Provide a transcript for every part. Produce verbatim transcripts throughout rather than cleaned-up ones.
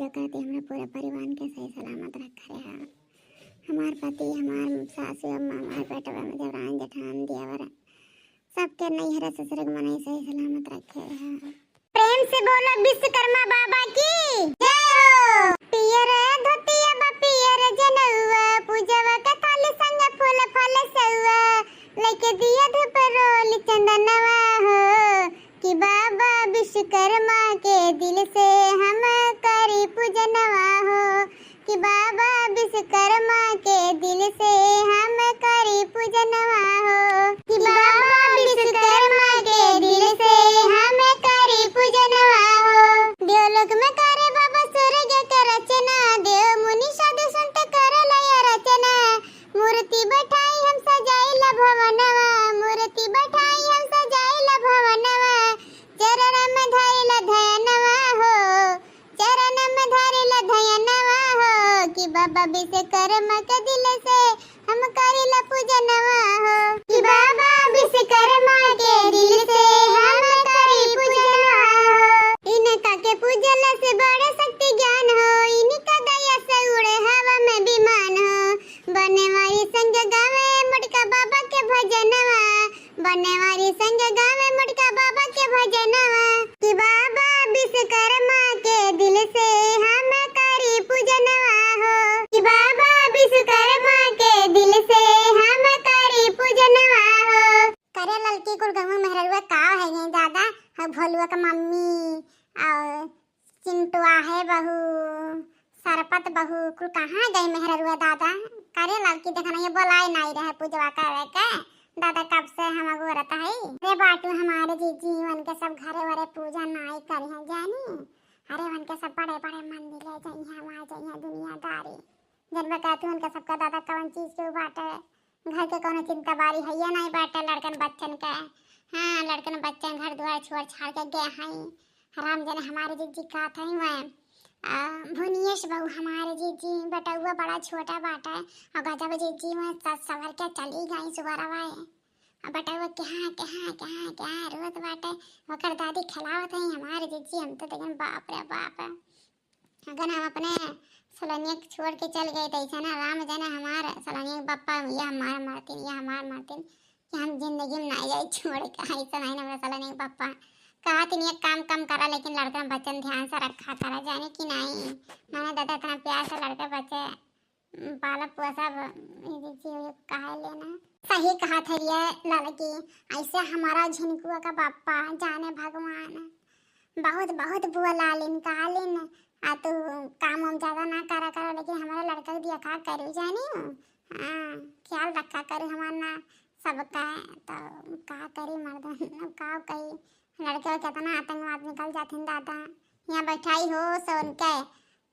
कहती हमरा पूरा परिवार के सही सलामत रखे है। हमार पति, हमार सासू अम्मा, हमार बेटवा में देवरान जेठान देवर, सबके नैहर ससुर के मनई सही सलामत रखे है। प्रेम से बोलो विश्वकर्मा बाबा की जय हो। पियर धोतिया बा पियर जनउआ, पूजवा के थाली संग फूल फल सउआ, लेके दिया धूप रोली चंदनवा हो, कि बाबा विश्वकर्मा के दिल से हम करी पूजनवा हो, कि बाबा विश्वकर्मा के दिल से हम करी पूजनवा हो, कि बाबा विश्वकर्मा के दिल से हम करी पूजनवा हो। देवलोक में करे बाबा स्वर्ग के रचना, देव मुनि साधु संत करे लया रचना, मूर्ति बैठाई हम सजाइला भवनवा, मूर्ति बैठाई हम सजाइला भवनवा, चरण में धइला ध्यानवा हो, चरण में धइला ध्यानवा हो, कि बाबा विश्वकर्मा के दिल से हम करिला पूजनवा हो, कि बाबा विश्वकर्मा के दिल से हम करी पूजनवा हो। इनका के पूजला से बड़े शक्ति ज्ञान हो, इनका दया से उड़े हवा में विमान हो, बने वाली संग गावे मोटका बाबा के भजनवा, बने वाली संग गावे मोटका बाबा के भजनवा, कि बाबा विश्वकर्मा के दिल से हम करी पूजनवा हो, कि बाबा विश्वकर्मा के दिल से हम करी पूजनवा हो। करे ललकी कुल गंवा मेहररुआ का है गई दादा, हम भोलुआ के मम्मी और चिंटुआ है बहू, सरपत बहू, कुल कहाँ गई मेहररुआ दादा? करे ललकी देखना ये बोलाए नाई रहे पूजवा करे के, दादा कब से हम अगोरत है। अरे बाटू हमारे जीजी, उनके सब घरे वरे पूजा नाई करी है जानी। अरे उनके सब बड़े बड़े मंदिर है, जइहाँ वहाँ जइहाँ दुनियादारी। जन बा कहती उनके सबका दादा कवन चीज के बाटे, घर के कौनो चिंता बारी है या नहीं बाटे लड़कन बच्चन के। हाँ, लड़कन बच्चन घर द्वार छोड़ छाड़ के गए हैं। राम जने हमारे जीजी कहत हैं वह, आ, भुनियेश बहू हमारे जीजी, बेटउआ बड़ा छोटा बाटे, और गजब जीजी वह सज सवर के चली गई सुबरवा। अब बेटउआ के हाँ, के हाँ, के हाँ, के हाँ रोत बाटे, ओकर दादी खिलावत है हमारे जीजी, हम तो देखें बाप रे बाप। अगर हम अपने सलोनिया के छोड़ के चल गए तो ऐसा ना राम जाने हमार सलोनिया के पप्पा, ये हमार मरतिन, ये हमार मरतिन, कि हम जिंदगी में ना जाए छोड़ के। ऐसा नहीं ना मेरा सलोनिया के पप्पा। कहतिन एक काम कम करा, लेकिन लड़का बच्चन ध्यान से रखा करा, जाने कि नहीं। मैंने दादा इतना प्यार से लड़के बच्चे पाला पोसा ब-, ये देखिए, ये कहा लेना। सही कहा था ये लड़की, ऐसे हमारा झिनकुआ का बापा जाने भगवान। बहुत, बहुत बोलालिन, कहलिन, आ तू काम वाम ज्यादा ना करा करो, लेकिन हमारे लड़का के दिया का करू जानी हो? हाँ, ख्याल रखा करू हमार ना सबका, तो का करी मर्दन, अब का कही, लड़के कितना आतंकवाद निकल जाथिन दादा। यहाँ बैठाई हो सो उनके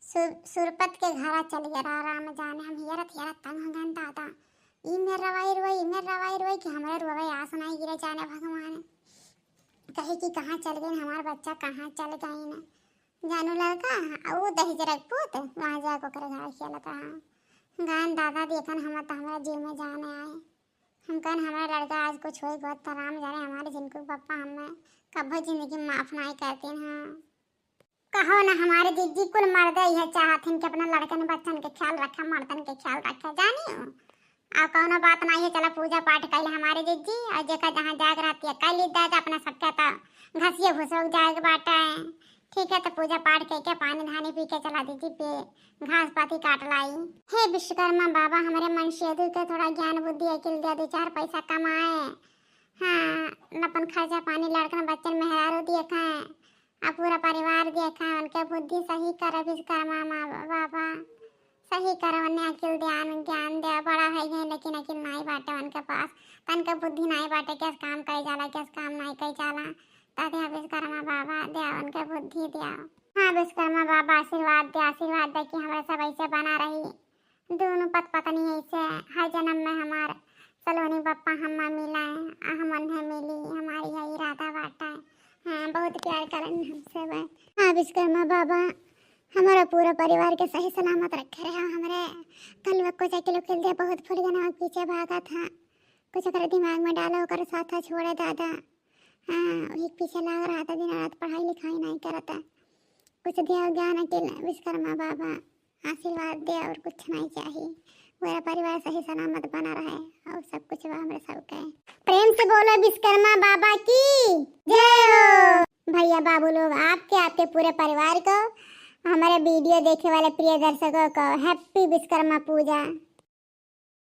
सु-, सुरपत के घरा चल गया रा-, राम जाने, हम हियरत हियरत तंग हो गए दादा। ई मेर रवाई रोई, ई मेर रवाई रोई कि हमरे रोवे आस नहीं गिरे जाने भगवान। कहे कि कहाँ चल गए हमार बच्चा, कहाँ चल गए न जानू लड़का, आ वो दहिजरा के पूत वहाँ जाके ओकरे घर खेलत रहा। गायन दादा देखन हम तो हमारे जीव में जाने आए। हम कहन हमारा लड़का आज कुछ होई गो तो राम जाने हमारे झिनकू के पप्पा हमें कभो जिंदगी में माफ नहीं करतीन। हाँ। कहो ना, हमारे जीजी कुल मर्दे यह चाहथिन कि अपना लड़कन बच्चन के ख्याल रखे, मर्दन के ख्याल रखे, जानी हो। और कौनो बात ना है, चला पूजा पाठ कैले हमारे जीजी, और जेका जहाँ जाग रहती है, कैली दादा अपना सबके तो घसिए भुसोक जाए के बाटे। ठीक है, तो पूजा पाठ करके पानी धानी पी के चला दीदी पे घास पाती काट लाई। हे विश्वकर्मा बाबा, हमारे मनसेधु के थोड़ा ज्ञान बुद्धि अकिल दे, दो चार पैसा कमाए। हाँ, अपन खर्चा पानी लड़कन बच्चन मेहरारू दिए खाए। आ पूरा परिवार देखा, उनके बुद्धि सही कर विश्वकर्मा मा-, बाबा, सही कर, उन्हें अकिल ध्यान ज्ञान दे, बड़ा है गए लेकिन अकिल नाई बाटे उनके पास, तनके बुद्धि नाई बाटे, कैसे काम कई जाला, कैसे काम नाई कई जाला, ता दे विश्वकर्मा बाबा दे उनके बुद्धि दे। हाँ विश्वकर्मा बाबा आशीर्वाद दे, आशीर्वाद दे कि हमरा सब ऐसे बना रही। दोनों पत पत्नी ऐसे हर जन्म में हमार सलोनी बप्पा हम्मा मिलाए, आ हम उन्हें मिली, हमारी यही इरादा बाटा है। हाँ, बहुत प्यार करन हमसे बा। हाँ, विश्वकर्मा बाबा, हमारा पूरा परिवार के सही सलामत रखे रहे। हमरे कलवा को जाके लोग खेल दे, बहुत फूल गना पीछे भागा था। कुछ ओकर दिमाग में डाला, ओकर साथ छोड़े दादा। हाँ, वही पीछे लाग रहा था, दिन रात पढ़ाई लिखाई नहीं करता। कुछ दिया ज्ञान के विश्वकर्मा बाबा, आशीर्वाद दे और कुछ नहीं चाहिए। पूरा परिवार सही सलामत बना रहे और सब कुछ बा हमरे सबके। प्रेम से बोलो विश्वकर्मा बाबा की जय हो। भैया बाबू लोग, आपके, आपके पूरे परिवार को, हमारे वीडियो देखे वाले प्रिय दर्शकों को हैप्पी विश्वकर्मा पूजा।